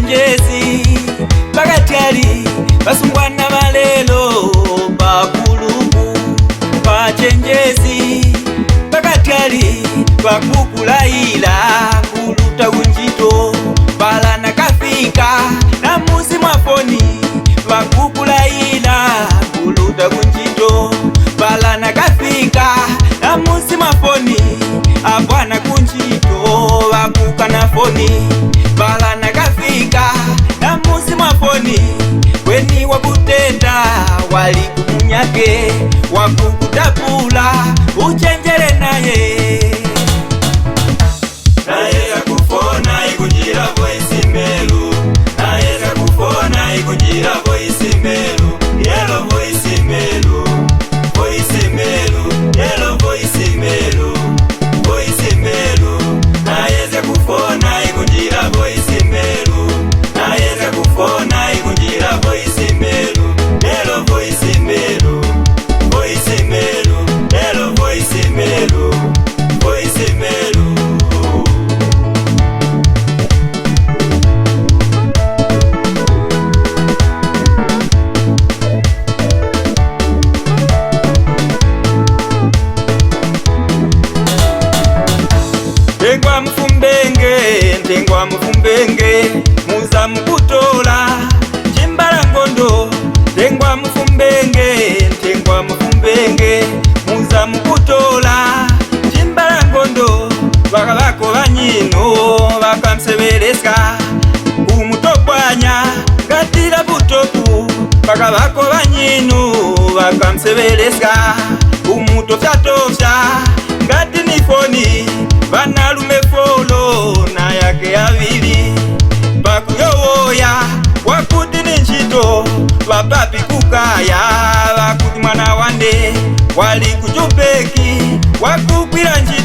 Pachenjezi pakatali basungwana balelo bakuluku. Pachenjezi pakatali bakukulaila kuluta kunjito balana kafika na muzi mwafoni bakukulaila kuluta kunjito balana kafika na muzi mwafoni abwana kunjito bakukana foni balana kafika na muzi mwafoni weni wakutenda wali kumunyake wakukutapula uchenjere naye Nayeza kufona ikunjira voice mail, nayeza kufona ikunjira voice mail, yelo voice mail, voice mail, yelo voice mail, voice mail. Nayeza kufona ikunjira voice mail, nayeza kufona ikunjira voice mail, yelo voice mail, voice mail, yelo voice mail, voice mail. Ndengwa mufumbenge, ndengwa mufumbenge, muza mukutola chimbalangondo. Ndengwa mufumbenge, ndengwa mufumbenge, muza mukutola chimbalangondo. Vakavako vanyino vakamsevereska kumutopwanya ngatira butopu. Vakavako vanyino vakamsevereska kumutofyatofya ngati nifoni. Vanalume folo na yake avili pakuyowoya wakuti ni ntchito vapapi kukaya vakuti mwana wande wali kujubeki wakugwira ntchito.